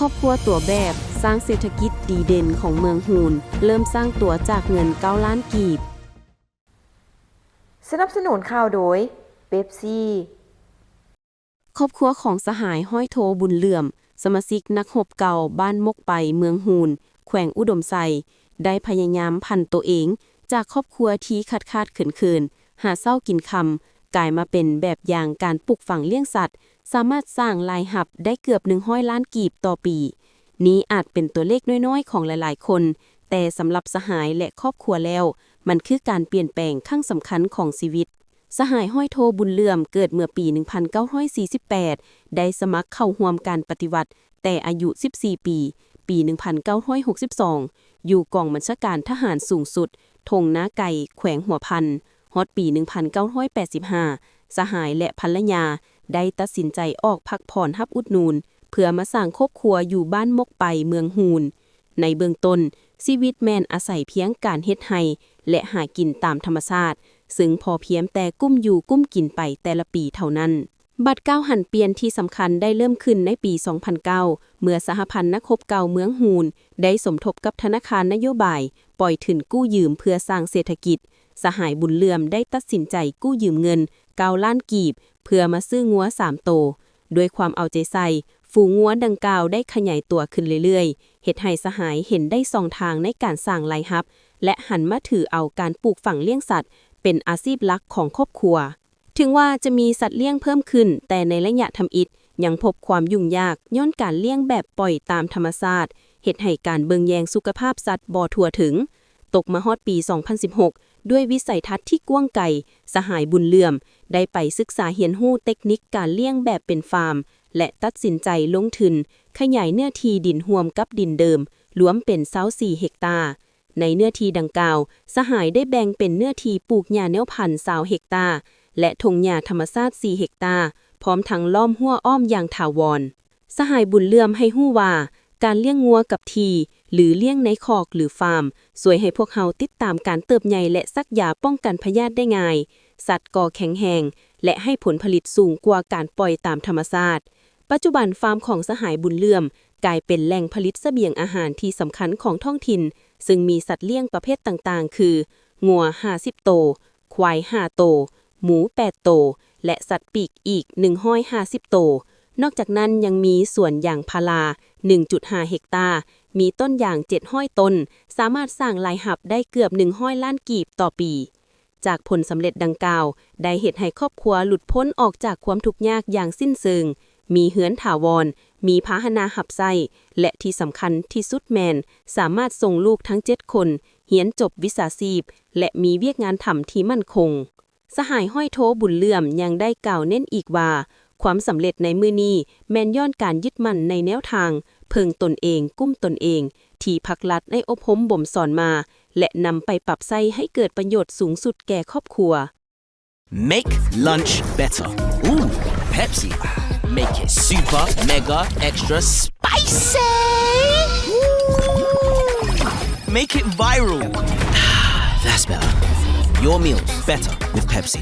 ຄອບຄົວຕົວແບບສ້າງເສດຖະກິດດີເດັ່ນຂອງເມືອງຮູນ ເລີ່ມສ້າງຕົວຈາກເງິນເກົ້າລ້ານກີບ. ສະໜັບສະໜູນຂ່າວໂດຍ ເປັບຊີ. ຄອບຄົວຂອງສະຫາຍຮ້ອຍໂທ ບຸນເຫຼື້ອມ ສະມາຊິກນັກຮົບເກົ່າ ບ້ານມົກໄປ ເມືອງຮູນ ແຂວງອຸດົມໄຊ ໄດ້ພະຍາຍາມຜັນໂຕເອງຈາກຄອບຄົວທີ່ຂາດໆເຂີນໆ ຫາເຊົ້າກິນຄ່ຳ ກາຍມາເປັນແບບຢ່າງການປູກຝັງລ້ຽງສັດ ສາມາດສ້າງລາຍຮັບໄດ້ເກືອບໜຶ່ງຮ້ອຍລ້ານກີບຕໍ່ປີ. ນີ້ອາດເປັນຕົວເລກນ້ອຍໆຂອງຫຼາຍໆຄົນ, ແຕ່ສຳລັບສະຫາຍ ແລະ ຄອບຄົວແລ້ວ, ມັນຄືການປ່ຽນແປງຄັ້ງສຳຄັນຂອງຊີວິດ. ສະຫາຍຮ້ອຍໂທ ບຸນເຫຼື້ອມ ເກີດເມື່ອປີໜຶ່ງພັນເກົ້າຮ້ອຍສີ່ສິບແປດ ໄດ້ສະໝັກເຂົ້າຮ່ວມການປະຕິວັດແຕ່ອາຍຸສິບສີ່ປີ, ປີໜຶ່ງພັນເກົ້າຮ້ອຍຫົກສິບສອງ ຢູ່ກອງບັນຊາການທະຫານສູງສຸດ ທົ່ງນາໄກ່ ແຂວງຫົວພັນ. ຮອດປີໜຶ່ງພັນເກົ້າຮ້ອຍແປດສິບຫ້າ ສະຫາຍ ແລະ ພັນລະຍາ ໄດ້ຕັດສິນໃຈອອກພັກຜ່ອນຮັບອຸດໜູນ ເພື່ອມາສ້າງຄອບຄົວຢູ່ບ້ານມົກໄປ ເມືອງຮູນ. ໃນເບື້ອງຕົ້ນ, ຊີວິດແມ່ນອາໄສພຽງການເຮັດໄຮ່ ແລະ ຫາກິນຕາມທຳມະຊາດ, ເຊິ່ງພໍພຽງແຕ່ກຸ້ມຢູ່ກຸ້ມກິນໄປແຕ່ລະປີເທົ່ານັ້ນ. ບາດກ້າວຫັນປ່ຽນທີ່ສຳຄັນໄດ້ເລີ່ມຂຶ້ນໃນປີສອງພັນເກົ້າ ເມື່ອສະຫະພັນນັກຮົບເກົ່າເມືອງຮູນ ໄດ້ສົມທົບກັບທະນາຄານນະໂຍບາຍ ປ່ອຍທຶນກູ້ຢືມເພື່ອສ້າງເສດຖະກິດ. ສະຫາຍບຸນເຫຼື້ອມໄດ້ຕັດສິນໃຈກູ້ຢືມເງິນເກົ້າລ້ານກີບ ເພື່ອມາຊື້ງົວສາມໂຕ. ດ້ວຍຄວາມເອົາໃຈໃສ່, ຝູງງົວດັ່ງກ່າວໄດ້ຂະຫຍາຍຕົວຂຶ້ນເລື້ອຍໆ, ເຮັດໃຫ້ສະຫາຍເຫັນໄດ້ຊ່ອງທາງໃນການສ້າງລາຍຮັບ ແລະ ຫັນມາຖືເອົາການປູກຝັງລ້ຽງສັດເປັນອາຊີບຫຼັກຂອງຄອບຄົວ. ເຖິງວ່າຈະມີສັດລ້ຽງເພີ່ມຂຶ້ນ, ແຕ່ໃນໄລຍະທຳອິດຍັງພົບຄວາມຫຍຸ້ງຍາກຍ້ອນການລ້ຽງແບບປ່ອຍຕາມທຳມະຊາດ, ເຮັດໃຫ້ການເບິ່ງແຍງສຸຂະພາບສັດບໍ່ທົ່ວເຖິງ. ຕົກມາຮອດປີສອງພັນສິບຫົກ ດ້ວຍວິໄສທັດທີ່ກວ້າງໄກ, ສະຫາຍບຸນເຫຼື້ອມໄດ້ໄປສຶກສາຮຽນຮູ້ເຕັກນິກການລ້ຽງແບບເປັນຟາມ ແລະ ຕັດສິນໃຈລົງທຶນຂະຫຍາຍເນື້ອທີ່ດິນຮ່ວມກັບດິນເດີມ ລວມເປັນຊາວສີ່ເຮັກຕາ. ໃນເນື້ອທີ່ດັ່ງກ່າວ, ສະຫາຍໄດ້ແບ່ງເປັນເນື້ອທີ່ປູກຫຍ້າແນວພັນຊາວເຮັກຕາ ແລະ ທົ່ງຫຍ້າທຳມະຊາດສີ່ເຮັກຕາ, ພ້ອມທັງລ້ອມຮົ້ວອ້ອມຢ່າງຖາວອນ. ສະຫາຍບຸນເຫຼື້ອມໃຫ້ຮູ້ວ່າ, ການລ້ຽງງົວກັບທີ່ ຫຼື ລ້ຽງໃນຄອກ ຫຼື ຟາມ ຊ່ວຍໃຫ້ພວກເຮົາຕິດຕາມການເຕີບໃຫຍ່ ແລະ ສັກຢາປ້ອງກັນພະຍາດໄດ້ງ່າຍ, ສັດກໍແຂງແຮງ ແລະ ໃຫ້ຜົນຜະລິດສູງກວ່າການປ່ອຍຕາມທຳມະຊາດ. ປັດຈຸບັນ, ຟາມຂອງສະຫາຍບຸນເຫຼື້ອມກາຍເປັນແຫຼ່ງຜະລິດສະບຽງອາຫານທີ່ສຳຄັນຂອງທ້ອງຖິ່ນ, ເຊິ່ງມີສັດລ້ຽງປະເພດຕ່າງໆ ຄື ງົວຫ້າສິບໂຕ, ຄວາຍຫ້າໂຕ, ໝູແປດໂຕ ແລະ ສັດປີກອີກໜຶ່ງຮ້ອຍຫ້າສິບໂຕ. ນອກຈາກນັ້ນຍັງມີສວນຢາງພາລາໜຶ່ງຈຸດຫ້າເຮັກຕາ, ມີຕົ້ນຢາງເຈັດຮ້ອຍຕົ້ນ, ສາມາດສ້າງລາຍຮັບໄດ້ເກືອບໜຶ່ງຮ້ອຍລ້ານກີບຕໍ່ປີ. ຈາກຜົນສຳເລັດດັ່ງກ່າວ ໄດ້ເຮັດໃຫ້ຄອບຄົວຫຼຸດພົ້ນອອກຈາກຄວາມທຸກຍາກຢ່າງສິ້ນເຊີງ, ມີເຮືອນຖາວອນ, ມີພາຫະນະຮັບໃຊ້ ແລະ ທີ່ສຳຄັນທີ່ສຸດແມ່ນ ສາມາດສົ່ງລູກທັງເຈັດຄົນຮຽນຈົບວິຊາຊີບ ແລະ ມີວຽກງານທຳທີ່ໝັ້ນຄົງ. ສະຫາຍຮ້ອຍໂທ ບຸນເຫຼື້ອມ ຍັງໄດ້ກ່າວເນັ້ນອີກວ່າ, ຄວາມສຳເລັດໃນມື້ນີ້ແມ່ນຍ້ອນການຍຶດໝັ້ນໃນແນວທາງເພິ່ງຕົນເອງ, ກຸ້ມຕົນເອງ ທີ່ພັກລັດໄດ້ອົບຮົມບົ່ມສອນມາ ແລະ ນຳໄປປັບໃຊ້ໃຫ້ເກີດປະໂຫຍດສູງສຸດແກ່ຄອບຄົວ. Make lunch better. Ooh, Pepsi. Make it super, mega, extra spicy. Ooh. Make it viral. That's better. Your meals better with Pepsi.